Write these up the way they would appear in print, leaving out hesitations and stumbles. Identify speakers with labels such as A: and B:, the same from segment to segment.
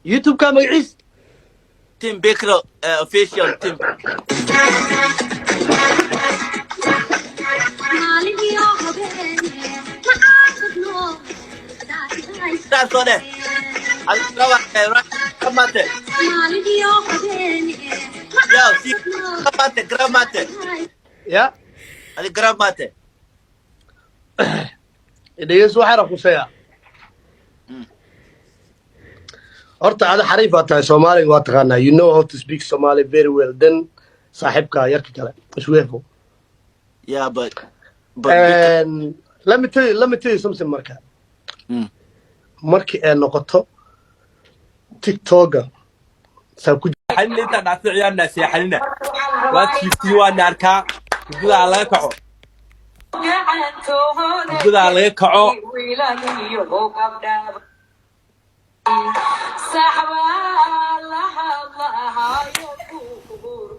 A: YouTube-ka magaciis?
B: Team Bikro Official team. Saas oo dheh. Adiga gramate. Yo, si gramate, gramate.
A: Ya.
B: Adiga gramate.
A: Dhegeyso, waxaana khuseeya. Horta ada xariif baa tahay, Soomaaliga waa taqaanaa. You know how to speak Somali very well. Then saaxiibka yarka kale isweefo.
B: Yeah, but Bikro.
A: And let me tell you something. Marka markii ay noqoto TikToka saa ku
C: Xalina intaan dhaafay ciyaarnaa, seexanina waad shiiftii, waana arkaa. Hurdadaa laga kaco, hurdadaa laga kaco.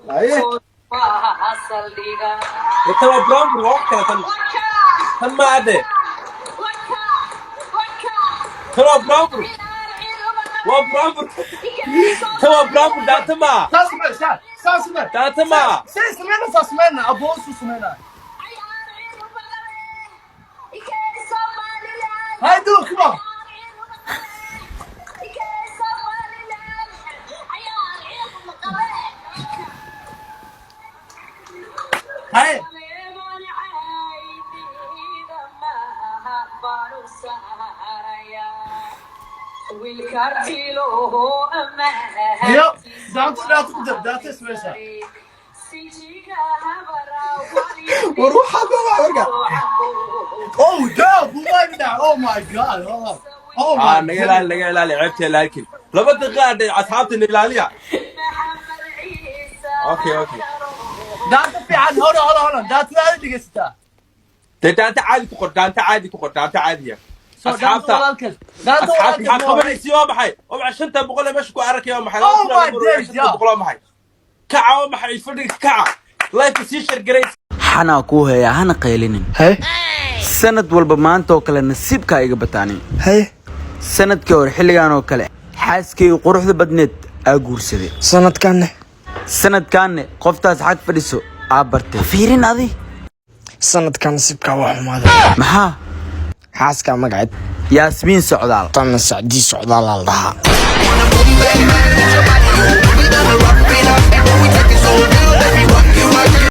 A: Haye.
C: Tan waa brownbur, waa wax kale tan. Tan ma ade, tan waa brownbur, waa brownbur, tan waa brownbur, daata maa.
D: Saas samee, saas samee.
C: Daata maa.
D: Say sameyna, saas sameyna, aboosu sameyna. Hay do, come on. Hay. Yo, daanta daanta ku dar, daanta sameysa.
E: War waxaa ku marka.
D: Oh, no, buumaag dhac. Oh my God. Oh
C: Aa
D: my.
C: Naga ilaali, naga ilaali ceebta, laakiin 2 daqiiqa adhay. Asxaabtina ilaaliya. Okay.
D: Daanta fiican, hold on, hold on, hold on. Daantadaada dhegeysataa.
C: Dee daanta caadi ku qor, daanta caadi ku qor, daanta caadiya.
D: So daanta
C: Asxaabta.
D: walaalkeed. Daanta
C: Asxaabta maxaa
D: walaalkeed.
C: qabanaysi? Waa maxay? Waa maxay 500 ee meesha ku arkaya? Waa maxay?
D: Oh my days,
C: 500
D: yeah.
C: waa maxay? Kaca, waa maxay fadhiga? Kaca, live sii share garay.
F: Xanaa kuu heeyaa, hana qaylinin.
E: Haye.
F: Sanad walba maanta oo kale nasiibkaa iga bataanin.
E: Haye.
F: Sanadkii hore xilligan oo kale xaaskayga quruxda badneed aa guursaday.
E: Sanadkanne?
F: Sanadkaanne qoftaas xag fadhiso aa bartay. Fiirin adi.
E: Sanadkan nasiibkaa waa xumaaday.
F: Maxaa?
E: Xaaskaa magaceed?
F: Yaasmiin Socdaal.
E: Tanna Sacdii Socdaalaa la dhahaa.